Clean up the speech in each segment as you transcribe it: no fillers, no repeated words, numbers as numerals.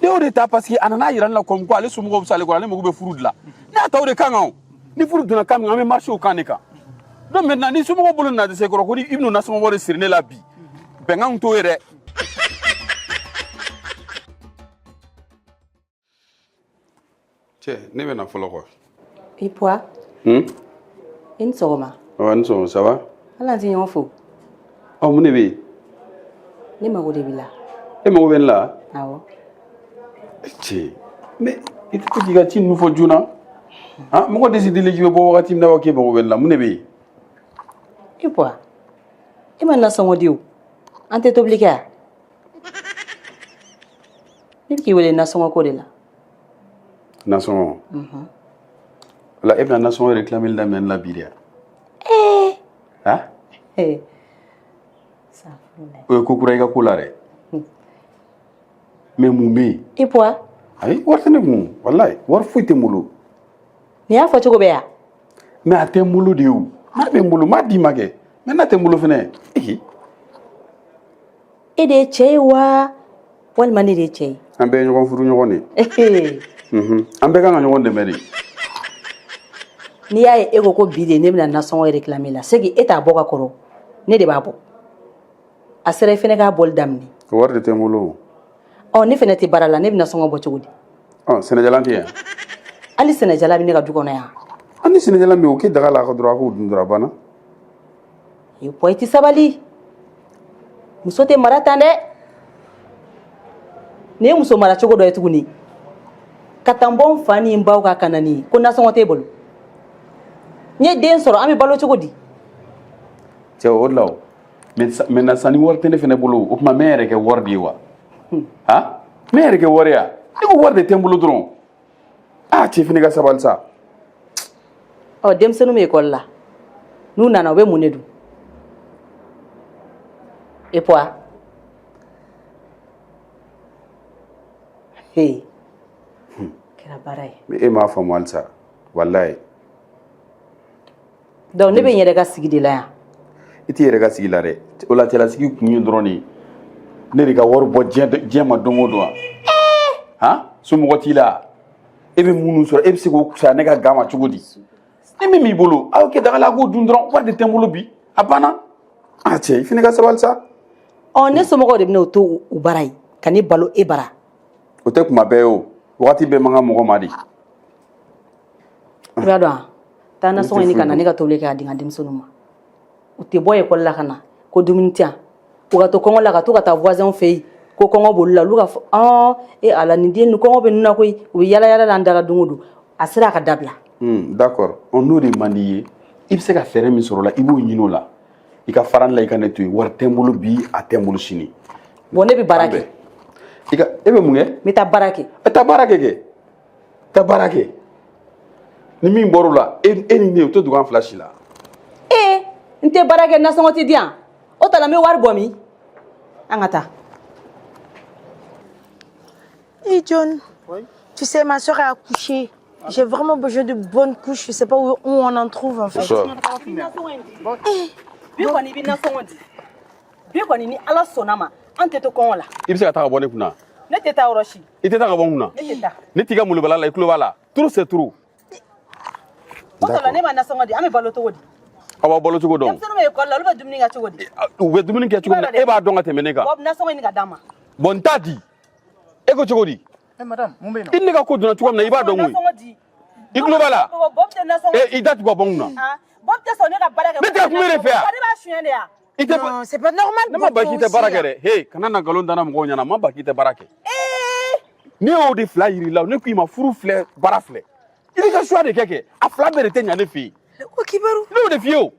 Ne y'o de ta parce que a nana yira ne la comme quoi ale somɔgɔw bɛ s'ale kɔrɔ, ale mago bɛ furu de la. Ne y'a ta o de kan kan o. Ni furu donna kan min kan, an bɛ marcher o kan de kan. Donc maintenant, ni somɔgɔw bolo nana dɛsɛ kɔrɔ ko ni i bɛn'o nasɔngɔ de siri ne la bi, bɛnkan t'o ye dɛ. Cɛ, ne bɛ na fɔlɔ quoi. I Puwa. I ni sɔgɔma. Awa, ni sɔgɔma, ça va? Hali an tɛ ɲɔgɔn fo. Ɔ, mun de bɛ yen? Ne mago de b'i la. E mago bɛ ne la? Awɔ. Cɛ, mais i tɛ to k'i ka ci ninnu fɔ joona. Han, mɔgɔ décidé k'i bɛ bɔ wagati min na, k'e mago bɛ ne la, mun de bɛ yen? I Puwa, e ma nasɔngɔ di o. An tɛ tobili kɛ yan? Ne bɛ k'i wele nasɔngɔ ko de la. Nasɔngɔ? Wala e bɛna nasɔngɔ réclamer daminɛ ne la bi de yan? Ee. Han? Ee. O ye ko kura i ka ko la dɛ. Mais mun bɛ yen? I Puwa. Ayi, wari tɛ ne kun, walayi, wari foyi tɛ n bolo. Nin y'a fɔ cogo bɛɛ yan. Mais a tɛ n bolo de o. N'a bɛ n bolo, n b'a d'i ma kɛ. Mais n'a tɛ n bolo fɛnɛ, ee. E de ye cɛ ye wa walima ne de ye cɛ ye? An bɛɛ ye ɲɔgɔn furu ɲɔgɔn de ye. An bɛɛ kan ka ɲɔgɔn dɛmɛ de. N'i y'a ye e ko ko bi de ne bɛna nasɔngɔ réclamer la, c'est que e t'a bɔ ka kɔrɔ, ne de b'a bɔ. A sera i fɛnɛ k'a bɔli daminɛ. O wari de tɛ n bolo. Ɔ, ne fɛnɛ tɛ baara la, ne bɛ nasɔngɔ bɔ cogo di? Ɔ, sɛnɛjalan tɛ yan? Hali sɛnɛjalan bɛ ne ka du kɔnɔ yan. An ni sɛnɛjalan bɛ yen, o kɛ daga la dɔrɔn, a k'o dun dɔrɔn, a banna. I Puwa, i tɛ sabali. Muso tɛ mara tan dɛ. Nin ye muso mara cogo dɔ ye tuguni. Ka taa n bɔ n fa ni n baw ka ka na nin ye ko nasɔngɔ t'e bolo. N ye den sɔrɔ, an bɛ balo cogo di? Cɛ, o de la o. Maintenant sisan ni wari tɛ ne fɛnɛ bolo, o tuma n bɛ n yɛrɛ kɛ wari de ye wa? Han? N bɛ n yɛrɛ kɛ wari ye wa? Ne ko wari de tɛ n bolo dɔrɔn. Aa, cɛ fɛnɛ ka sabali sa. Ɔ, denmisɛnninw bɛ ekɔli la. N'u nana, u bɛ mun de dun? E Puwa. Hey. Kɛra baara ye. Mais e m'a faamu halisa. Walayi. Donc ne bɛ n yɛrɛ ka sigi de la yan. I t'i yɛrɛ ka sigi la dɛ. O la cɛlasigi kun ye dɔrɔn de ye. Ne de ka wari bɔ diɲɛ ma don o don wa? Han? Somɔgɔ t'i la. E bɛ minnu sɔrɔ, e bɛ se k'o fisaya ne ka ga ma cogo di? Ni min b'i bolo, aw kɛ daga la k'o dun dɔrɔn, wari de tɛ n bolo bi. A banna. A cɛ, i fana ka sabali sa. Ɔ, ne somɔgɔw de bɛna o to u bara yen ka ne balo e bara. O tɛ kuma bɛɛ ye o. Wagati bɛɛ man kan mɔgɔ ma de. I b'a dɔn wa? Taa nasɔngɔ ɲini ka na ne ka tobili kɛ k'a di n ka denmisɛnninw ma. U tɛ bɔ ekɔli la ka na ko dumuni tɛ yan. U ka to kɔngɔ la ka to ka taa voisinw fɛ yen ko kɔngɔ b'olu la, olu ka fɔ ɔn e ala nin den nin kɔngɔ bɛ ninnu na koyi, u bɛ yala yala la an da la don o don. A sera a ka dabila. D'accord. N'o de man di i ye, i bɛ se ka fɛɛrɛ min sɔrɔ o la, i b'o ɲini o la. I ka fara ne la, i ka ne to yen. Wari tɛ n bolo bi, a tɛ n bolo sini. Bon, ne bɛ baara kɛ. I ka, e bɛ mun kɛ? N bɛ taa baara kɛ. E taa baara kɛ kɛ. Taa baara kɛ. Ni min bɔr'o la, e ni ne, o tɛ dogo an fila si la. Ee, n tɛ baara kɛ, nasɔngɔ tɛ di yan. O ta la n bɛ wari bɔ min? An ka taa. Hey John, oui? Tu sais, ma soeur a accouché. J'ai vraiment besoin de bonnes couches. Je sais pas où on en trouve en fait. Bonsoir. Bi kɔni i bɛ nasɔngɔ di. Bi kɔni ni Ala sɔnna ma, an tɛ to kɔngɔ la. I bɛ se ka taa ka bɔ ne kunna? Ne tɛ taa yɔrɔ si. I tɛ taa ka bɔ n kunna? Ne tɛ taa. Ne t'i ka molobala la, i tulo b'a la. Trop c'est trop. O tɔ la ne ma nasɔngɔ di, an bɛ balo cogo di? Aw b'aw balo cogo dɔn. Denmisɛnninw bɛ ekɔli la, olu bɛ dumuni kɛ cogo di? U bɛ dumuni kɛ cogo min na, e b'a dɔn ka tɛmɛ ne kan. Bɔ nasɔngɔ ɲini ka d'a ma. Bon, n t'a di. E ko cogo di? Madame, mun bɛ yen nɔ? I ni ne ka ko donna cogo min na, i b'a dɔn koyi. Nasɔngɔ di. I tulo b'a la? Bob tɛ nasɔngɔ E, i da tugu ka bɔ n kunna. Bob tɛ sɔn ne ka baara kɛ. Ne tɛ ka kuma e de fɛ yan. Ne b'a suɲɛ de yan. I tɛ. Non, c'est pas normal. Ne ma ba k'i tɛ baara kɛ dɛ. Hey, kana na nkalon da n na mɔgɔw ɲɛna, ma ba k'i tɛ baara kɛ. Ne y'o de fila yir'i la, ne ko i ma furu filɛ, baara filɛ. I b'i ka choix de kɛ kɛ. A fila bɛɛ de tɛ ɲa ne fɛ yen. O kibaru. Ne y'o de f'i ye o.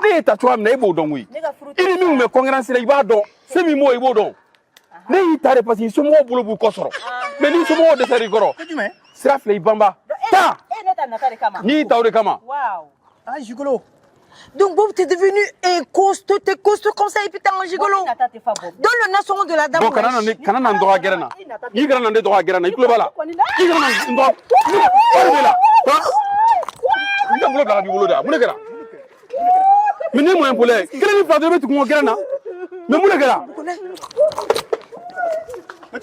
Ne y'e ta cogoya min na, e b'o dɔn koyi. Ne ka furu I ni min bɛ concurrence la, i b'a dɔn. Se min b'o ye, i b'o dɔn. Ne y'i ta de parce que i somɔgɔw bolo b'u kɔ sɔrɔ. Mais n'i somɔgɔw dɛsɛr'i kɔrɔ. Jumɛn? Sira filɛ, i banba. Taa. E ne ta nata de kama. N'i y'i ta o de kama. Waaw. Ah, gigolo. Donc Bob, t'es devenu un costaud, t'es costaud comme ça et puis t'es un gigolo. Donne le nasɔngɔ de la dame. Bon, kana na ne, kana na n dɔgɔya gɛrɛ na. I kana na ne dɔgɔya gɛrɛ na, i tulo b'a la. I kana na n dɔgɔya. Wari b'e la. N ka bolo bila ka b'i bolo de wa? Mun de kɛra? Mais ne moyen polo ye. Kelen ni fila dɔrɔn i bɛ tugu n kɔ gɛrɛ na. Mais mun de kɛra?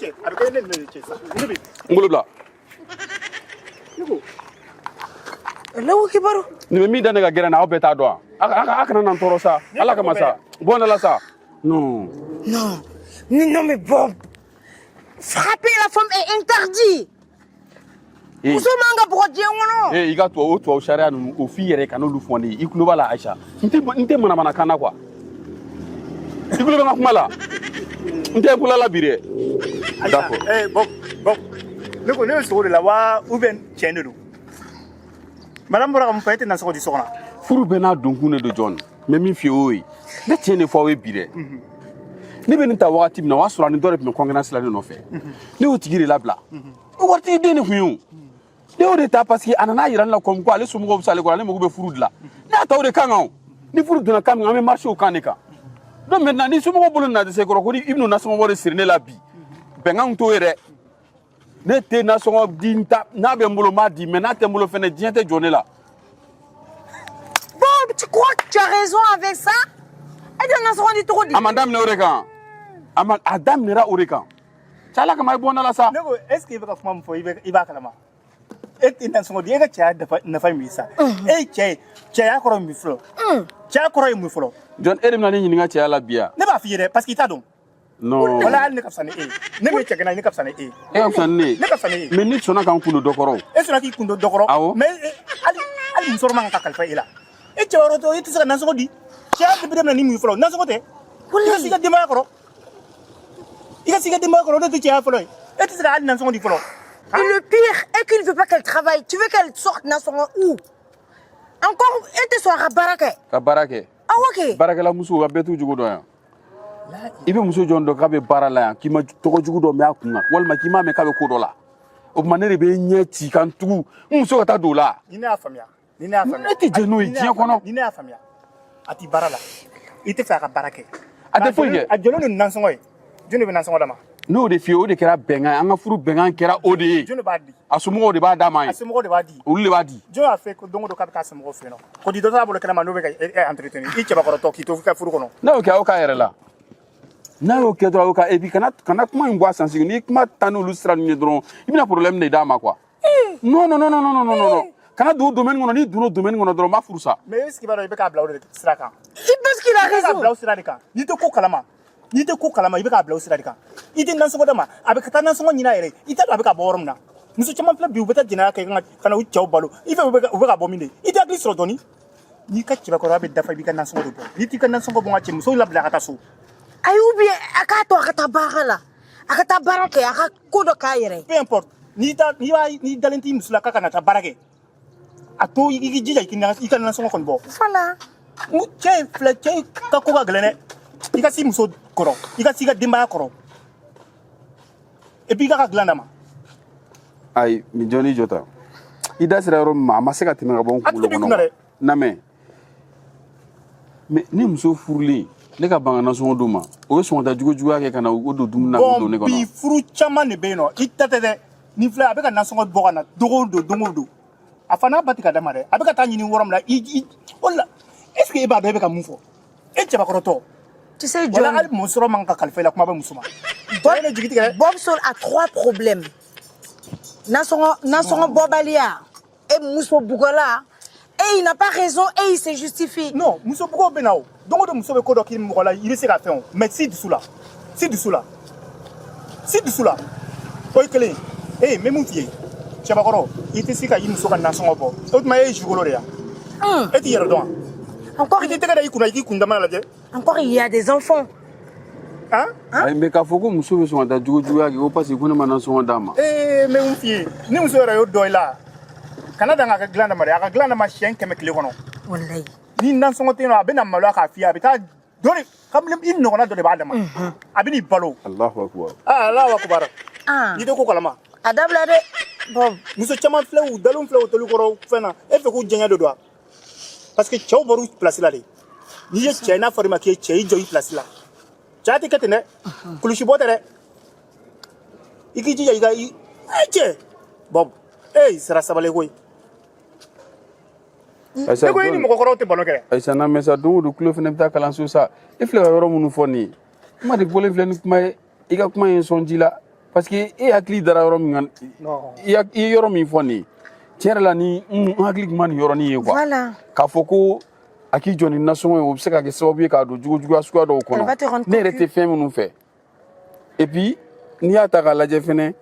Cɛ, a bɛ kɛ ne ni ne de cɛ sa. Ne bɛ N bolo bila. Ne ko Allahu kibaru. Nin bɛ min da ne ka gɛrɛn na, aw bɛɛ t'a dɔn wa? A kana na n tɔɔrɔ sa. Ala kama sa, bɔ ne la sa, non. Non. Mais non, mais bon. Frapper la femme est interdit. Eh. Muso man ka bugɔ diɲɛ kɔnɔ. Ee, i ka tubabu, o tubabu sariya ninnu, o f'i yɛrɛ ka n'olu fɔ ne ye. I tulo b'a la, Ayisa, n tɛ manamanakan na quoi. I tulo bɛ n ka kuma la, n tɛ ko la bi dɛ. D'accord. Eh, bon, bon. Ne ko ne bɛ sogo de la wa, ou bien tiɲɛ de don? Madame bɔra ka mun fɔ, e tɛ nasɔngɔ di so kɔnɔ. Furu bɛɛ n'a donkun de don, Jɔn. N bɛ min f'i ye, o ye ne tiɲɛ de fɔ aw ye bi dɛ. Ne bɛ nin ta wagati min na, o y'a sɔrɔ a ni dɔ de tun bɛ concurrence la ne nɔfɛ. Ne y'o tigi de labila. O waritigi den de tun ye o. Ne y'o de ta parce que a nana yira ne la comme quoi ale somɔgɔw bɛ s'ale kɔrɔ, ale mago bɛ furu de la. Ne y'a ta o de kan kan. O ni furu donna kan min kan, an bɛ marché o kan de kan. Donc maintenant, ni somɔgɔw bolo nana dɛsɛ kɔrɔ ko ni i bɛn'o nasɔngɔ bɔ de siri ne la bi, bɛnkan t'o ye dɛ. Ne tɛ nasɔngɔ di, n ta n'a bɛ n bolo, n b'a di, mais n'a tɛ n bolo fɛnɛ, diɲɛ tɛ jɔ ne la. Bon, tu crois que tu as raison avec ça? E tɛ nasɔngɔ di cogo di? A ma daminɛ o de kan, a ma a daminɛra o de kan. Cɛ, Ala kama, i bɔ ne la sa. Ne ko, est ce que i bɛ ka kuma min fɔ, i b'a kalama? E tɛ nasɔngɔ di, e ka cɛya dafa nafa ye mun ye sa? E ye cɛ ye, cɛya kɔrɔ ye mun ye fɔlɔ? Cɛya kɔrɔ ye mun ye fɔlɔ? Jɔn, e de bɛna ne ɲininka cɛya la bi yan? Ne b'a f'i ye dɛ, parce que i t'a dɔn. Non. Wala hali ne ka fisa ni e ye. Ne min ye cɛgana ye, ne ka fisa ni e ye. E ka fisa ni ne ye? Ne ka fisa ni e ye. Mais ni sɔnna k'an kun don dɔ kɔrɔ o. E sɔnna k'i kun don dɔ kɔrɔ. Awɔ. Mais hali musɔrɔ man kan ka kalifa e la. E cɛbakɔrɔ tɔ, e tɛ se ka nasɔngɔ di. Cɛya bɛ daminɛ ni mun ye fɔlɔ? Nasɔngɔ tɛ. I ka s'i ka denbaya kɔrɔ, i ka s'i ka denbaya kɔrɔ, o de tɛ cɛya fɔlɔ ye. E tɛ se ka hali nasɔngɔ di fɔlɔ. Et le pire est qu'il ne veut pas qu'elle travaille. Tu veux qu'elle sorte nasɔngɔ où? Encore, e tɛ sɔn a ka baara kɛ. Ka baara kɛ? Awɔ kɛ. Baarakɛla musow ka bɛɛ t'u jogo dɔn yan. I bɛ muso jɔn dɔn k'a bɛ baara la yan k'i ma tɔgɔ jugu dɔ mɛn a kun kan, walima k'i m'a mɛn k'a bɛ ko dɔ la? O tuma ne de bɛ ɲɛ ci ka n tugu n muso ka taa don o la. Ni ne y'a faamuya, ni ne y'a faamuya. Ne tɛ jɛn n'o ye Ni ne y'a diɲɛ kɔnɔ. faamuya, ni ne y'a faamuya, a ti baara la, i tɛ fɛ a ka baara kɛ. A tɛ foyi kɛ. A jɔlen don ni nasɔngɔ ye. Jɔn de bɛ nasɔngɔ d'a ma? N'o de f'i ye, o de kɛra bɛnkan ye. An ka furu bɛnkan kɛra o de ye. Jɔn de b'a di? A somɔgɔw de b'a d'a ma A ye. somɔgɔw de b'a di? Olu de b'a di. Jɔn y'a fɛ ko don o don k'a bɛ taa somɔgɔw fɛ yen nɔ, ko di dɔ t'a bolo kɛnɛma n'o bɛ ka e entretenir, i cɛbakɔrɔtɔ k'i to i ka furu kɔnɔ? N'a y'o kɛ, aw k'a yɛrɛ la. N'a y'o kɛ dɔrɔn, aw ka, et puis kana kuma in bɔ a sens. N'i ye kuma ta n'olu sira ninnu ye dɔrɔn, i bɛna problème de d'a ma quoi. Non, non, non, non, non, non, non, non, kana don o domaine kɔnɔ. N'i donna o domaine kɔnɔ dɔrɔn, n b'a furu sa. Mais est ce que i b'a dɔn i bɛ k'a bila o de sira kan? Il pense qu'il a I bɛ k'a raison. bila o sira de kan. N'i tɛ ko kalama, n'i tɛ ko kalama, i bɛ k'a bila o sira de kan. I tɛ nasɔngɔ d'a ma, a bɛ ka taa nasɔngɔ ɲini a yɛrɛ ye. I t'a dɔn a bɛ ka bɔ yɔrɔ min na. Muso caman filɛ bi, u bɛ taa jɛnɛya kɛ ka na u cɛw balo. I fɛ u bɛ ka bɔ min de, i tɛ hakili sɔrɔ dɔɔni. N'i ka cɛbakɔrɔya bɛ dafa, i b'i ka nasɔngɔ de bɔ. N'i t'i ka nasɔngɔ bɔ, n ka cɛ, musow labila ka taa so. Ayi, ou bien a k'a to a ka taa baara la. A ka taa baara kɛ, a ka ko dɔ k'a yɛrɛ ye. Peu importe, n'i ta n'i b'a n'i dalen t'i muso la k'a kana taa baara kɛ, a to i k'i jija i ka nasɔngɔ kɔni bɔ. Voilà. N ko cɛ ye filɛ, cɛ ka ko ka gɛlɛn dɛ. I ka s'i muso kɔrɔ, i ka s'i ka denbaya kɔrɔ, et puis i ka dilan d'a ma. Ayi, nin jɔn jɔ ta, i da sera yɔrɔ min ma, a ma se ka tɛmɛ ka bɔ n A tɛ kunkolo tɛmɛ i kunna kɔnɔ. Dɛ. Lamɛn, mais ni muso furulen, ne ka ban ka nasɔngɔ d'o ma, o bɛ sɔn ka taa jugu juguya kɛ ka na o don dumuni na k'o don ne Bon, bi kɔnɔ. furu caman de bɛ yen nɔ, i ta tɛ dɛ. Nin filɛ, a bɛ ka nasɔngɔ bɔ ka na don o don, don o don. A fa n'a ba tɛ ka d'a ma dɛ. A bɛ ka taa ɲini yɔrɔ min na, i o de la, est ce que e b'a dɔn e bɛ ka mun fɔ, e cɛbakɔrɔtɔ? Tu sais, Wala John, hali muso man kan ka kalifa i la, kuma bɛ muso ma. Cɛ ye ne jigi tigɛ dɛ. Bob Sol a trois problèmes. Nasɔngɔ, nasɔngɔ bɔbaliya, et muso bugɔla, et il n'a pas raison et il s'est justifié. Non, muso bugɔ bɛ na o. Don o don muso bɛ ko dɔ k'i mɔgɔ la, i bɛ se ka fɛn o, mais si dusu la, si dusu la, si dusu la, o ye kelen ye. Ee, n bɛ mun f'i ye, cɛbakɔrɔ, i tɛ se ka i muso ka nasɔngɔ bɔ. O tuma e ye gigolo de ye wa? E t'i yɛrɛ dɔn wa? Encore, I t'i tɛgɛ da i kunna, i k'i kun dama lajɛ. encore, il y a des enfants. Han? Ayi, mais k'a fɔ ko muso bɛ sɔn ka taa jugu juguya kɛ ko parce que ko ne ma nasɔngɔ d'a ma. Ee, n bɛ mun f'i ye, ni muso yɛrɛ y'o dɔn i la, kana dan k'a ka dilan d'a ma dɛ, a ka dilan d'a ma siɲɛ 100 tile kɔnɔ. Wallahi. Ni nasɔngɔ tɛ yen nɔ, a bɛ na maloya k'a f'i ye, a bɛ taa dɔ de kabini i ɲɔgɔnna dɔ de b'a dama, a bɛ n'i balo. Allahu akbar. Aa, Alahu akubar. Ah, N'i tɛ ko kalama. a dabila dɛ. Bob. Muso caman filɛ, u dalen filɛ hôtel kɔrɔ fɛn na, e fɛ k'u jɛɲɛ de don wa? Parce que cɛw bɔr'u place la de. N'i ye cɛ ye, n'a fɔra i ma k'i ye cɛ, i jɔ i place la. Cɛya tɛ kɛ ten dɛ, kulusi bɔ tɛ dɛ. I k'i jija i ka i e cɛ Bob, e sera sabali koyi. Ayisa. Ne ko i ni mɔgɔkɔrɔw tɛ balo kɛ dɛ. Ayisa, na mɛ sa, don o don tulo fana bɛ taa kalanso sa. E filɛ ka yɔrɔ minnu fɔ nin ye, kuma de bɔlen filɛ ni kuma ye. I ka kuma ye n sɔn ji la. Parce que e hakili dara yɔrɔ min kan, Non. i ye yɔrɔ min fɔ nin ye, tiɲɛ yɛrɛ la, ni n hakili tun ma nin yɔrɔnin ye quoi. Voilà. K'a fɔ ko a k'i jɔ ni nasɔngɔ ye, o bɛ se ka kɛ sababu ye k'a don jogojuguya suguya dɔw Elle va te kɔnɔ rendre ne yɛrɛ cocu. tɛ fɛn minnu fɛ. Et puis n'i y'a ta k'a lajɛ fɛnɛ,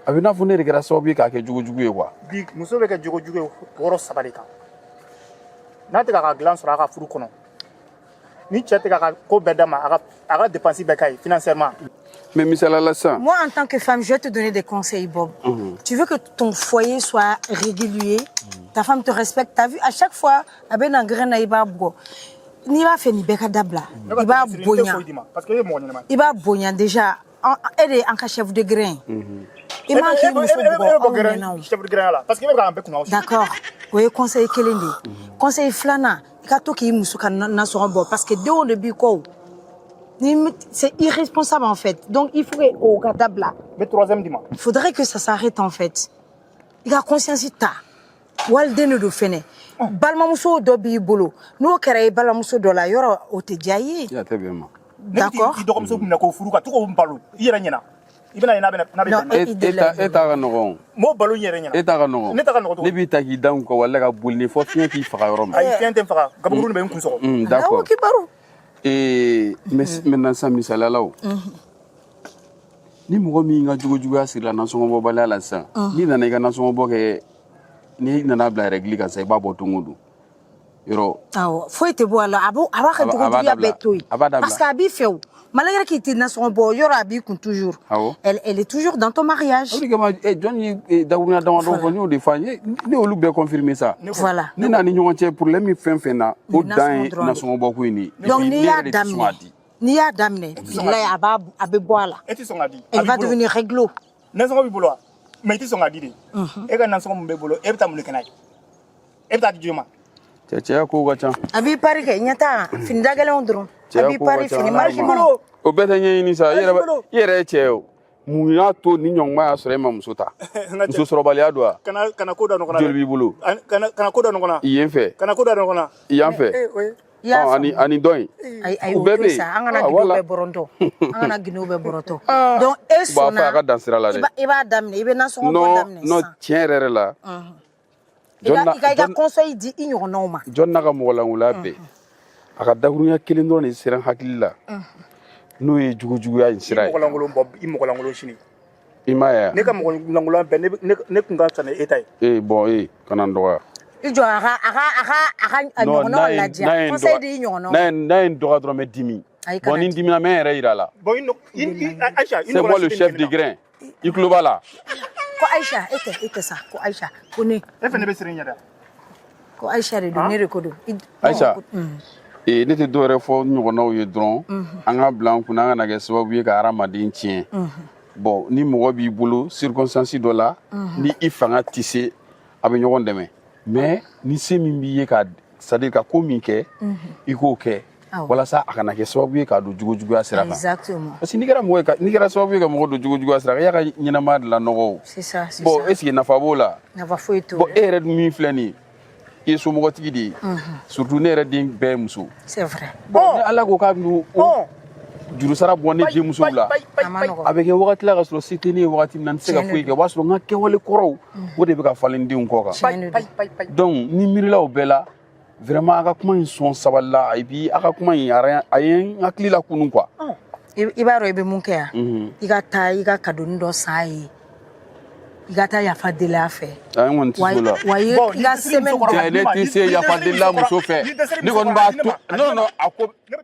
a bɛ n'a fɔ ne de kɛra sababu ye k'a kɛ jogojugu ye quoi. Bi, muso bɛ kɛ jogojugu ye yɔrɔ saba de kan: n'a tɛ k'a ka dilan sɔrɔ a ka furu kɔnɔ, ni cɛ tɛ k'a ka ko bɛɛ d'a ma, a ka dépense bɛɛ k'a ye financièrement. Mais misaliya la sisan. Moi, en tant que femme, je vais te donner des conseils, Bob. Tu veux que ton foyer soit régulier, ta femme te respecte. Tu as vu, à chaque fois, a bɛ na gɛrɛn na, i b'a bugɔ. N'i b'a fɛ nin bɛɛ ka dabila, Ne ka i b'a tɛmɛ siri, n tɛ bonya. foyi d'i ma parce que e ye mɔgɔ ɲɛnama ye. I b'a bonya déjà. E de ye an ka chef de grin ye. I man k'i E muso bɛ bugɔ bɔ anw gɛrɛn ɲɛna o. chef de grin la parce que e bɛ k'an bɛɛ kunna. D'accord. O ye conseil kelen de ye. Conseil filanan, i ka to k'i muso ka nasɔngɔ bɔ parce que denw de b'i kɔ o. C'est irresponsable en fait. Donc il faut que o ka dabila. N bɛ troisième d'i ma. Il faudrait que ça s'arrête en fait. I ka conscience ta. Waliden de don fɛnɛ. Balimamuso dɔ b'i bolo. N'o kɛra i balimamuso dɔ la, yɔrɔ o tɛ diya i ye. A tɛ bɛn ma. Ne bɛ D'accord. t'i dɔgɔmuso minɛ k'o furu ka to k'o balo i yɛrɛ ɲɛna, i bɛna ye n'a bɛ n'a bɛ Non, bɛn. E e ta, e ta ka nɔgɔn. M'o balo n yɛrɛ ɲɛna. E ta ka nɔgɔn. Ne ta ka nɔgɔn cogo Ne di? b'i ta k'i da n kɔ, walahi, ka boli ni fɔ fiɲɛ k'i faga yɔrɔ min. Ayi, fiɲɛ tɛ n faga, gabakurun de bɛ n kun sɔgɔ. D'accord. Awɔ, kibaru. Mais maintenant sisan, misaliya la, o ni mɔgɔ min ka jogojuguya sirila nasɔngɔbɔbaliya la sisan, n'i nana i ka nasɔngɔbɔ kɛ, n'i nana bila règle kan sisan, i b'a bɔ don o don yɔrɔ. Awɔ, foyi tɛ bɔ a la. A b'a ka A b'a jogojuguya dabila. bɛɛ to yen. A b'a dabila. Parce que a b'i fɛ o. Malgré qu'il tɛ nasɔngɔ bɔ, yɔrɔ a b'i kun toujours. Awɔ. Elle est toujours dans ton mariage. O de kama jɔn ye dakurunya damadɔ fɔ, n y'o de fɔ an ye, ne y'olu bɛɛ confirmer sa. Voilà. Ne n'a ni ɲɔgɔn cɛ, problème min fɛn fɛn na, o Nasɔngɔ dan ye dɔrɔn de. nasɔngɔbɔ ko in de ye. Et Donc puis, n'i ne y'a yɛrɛ de tɛ sɔn daminɛ, k'a di. n'i y'a daminɛ, bilayi, a bɛ bɔ a la. E tɛ sɔn k'a di. Elle va devenir réglo. Nasɔngɔ b'i bolo wa? Mais i tɛ sɔn k'a di de. E ka nasɔngɔ min b'e bolo, e bɛ taa mun de kɛ n'a ye? E bɛ taa di jɔn ma? Cɛ, cɛya kow ka ca. A b'i pari kɛ, ɲɛ t'a fini da gɛlɛnw dɔrɔn. A Cɛya b'i kow ka pari ca. fini Ala marque ma. bolo. O bɛɛ tɛ ɲɛɲini sa. I yɛrɛ bolo. i yɛrɛ ye cɛ ye o. Mun y'a to ni ɲɔgɔn y'a sɔrɔ e ma muso ta? N ka cɛ. Muso sɔrɔbaliya don wa? Kana ko da ɲɔgɔn na. Joli b'i bolo? Kana ko da ɲɔgɔn na. Yen fɛ. Kana ko da ɲɔgɔn na. Yan fɛ. Eh, oye. I y'a Ɔ, ani faamu. ani dɔ in. Ayi ayi, U o bɛɛ to bɛ yen yen. sa, an kana Ah, gindo voilà. bɛɛ bɔrɔntɔ. An kana gindo bɛɛ bɔrɔtɔ. Ah, Donc e u b'a fɔ a sɔnna ka dan sira la dɛ. i b'a daminɛ, i bɛ nasɔngɔ bɔ Non, daminɛ non, sisan. tiɲɛ yɛrɛ yɛrɛ la. I ka Jɔn na i ka i ka jɔn conseil di i ɲɔgɔnnaw ma. jɔn n'a ka mɔgɔlankolon bɛɛ. A ka dakurunya kelen dɔrɔn de sera n hakili la. N'o ye jogojuguya in I sira ye. mɔgɔlankolon bɔ, i mɔgɔlankolon sini. I m'a ye wa? Ne ka mɔgɔlankolon bɛɛ, ne kun ka fisa ni e ta ye. Ee, bon, ee, kana n dɔgɔya. I jɔ, a ka a Non, ɲɔgɔnnaw n'a ye ladiya. n'a ye n Conseil dɔgɔya di i ɲɔgɔnnaw n'a ma. ye n'a ye n dɔgɔya dɔrɔn, n bɛ dimi. Ayi, Bon, kana ni n dimi. dimina, n bɛ n yɛrɛ yira a la. Bon, i nɔ- i i Aïcha, i C'est moi nɔgɔla le si tɛ chef nin de kɛ ne na. grain. I tulo b'a la. Ko Aïcha, e tɛ sa, ko Aïcha, ko ne E fɛnɛ bɛ siran i ɲɛ dɛ. Ko Aïcha de don, ne de ko don. Aïcha, ee, ne tɛ dɔwɛrɛ fɔ n ɲɔgɔnnaw ye dɔrɔn, an ka bila an kunna, an kana kɛ sababu ye ka hadamaden tiɲɛ. Bon, ni mɔgɔ b'i bolo circonstance dɔ la, ni i fanga tɛ se, a bɛ ɲɔgɔn dɛmɛ. Mais ni se min b'i ye ka, c'est à dire ka ko min kɛ, i k'o kɛ Awɔ. walasa a kana kɛ sababu ye k'a don jogojuguya sira kan. Exactement. Parce que n'i kɛra mɔgɔ ye n'i kɛra sababu ye ka mɔgɔ don jogojuguya sira kan, i y'a ka ɲɛnamaya de lanɔgɔ o. C'est ça, c'est Bon, ça. est ce que nafa b'o la? Nafa foyi t'o Bon, la. e yɛrɛ dun min filɛ nin ye, i ye somɔgɔtigi de ye, surtout ne yɛrɛ den bɛɛ ye muso. C'est vrai. Bon, ni Ala ko k'a bɛ Ɔ. juru sara bɔ ne denmusow la, A ma nɔgɔn. a bɛ kɛ wagati la ka sɔrɔ se tɛ ne ye wagati min na, n tɛ se ka Tiɲɛ de foyi kɛ, o b'a sɔrɔ n ka kɛwale kɔrɔw, o de bɛ ka falen n denw kɔ kan. Tiɲɛ de don. Donc ni miirila o bɛɛ la, vraiment, a ka kuma in sɔn sabali la, et puis a ka kuma in a ye n hakili la kunun quoi. I b'a dɔn i bɛ mun kɛ yan? I ka taa i ka kadoni dɔ san a ye. I ka taa yafa deli a fɛ. A, n kɔni tɛ Wa se o la. wa i Bon, i ka ni dɛsɛra semaine muso kɔrɔ Cɛ, ne tɛ se yafa deli la muso fɛ. Ni dɛsɛra Ne muso kɔni kɔrɔ, b'a a di ne to ma, a di non ne non ma. a ko Ne bɛ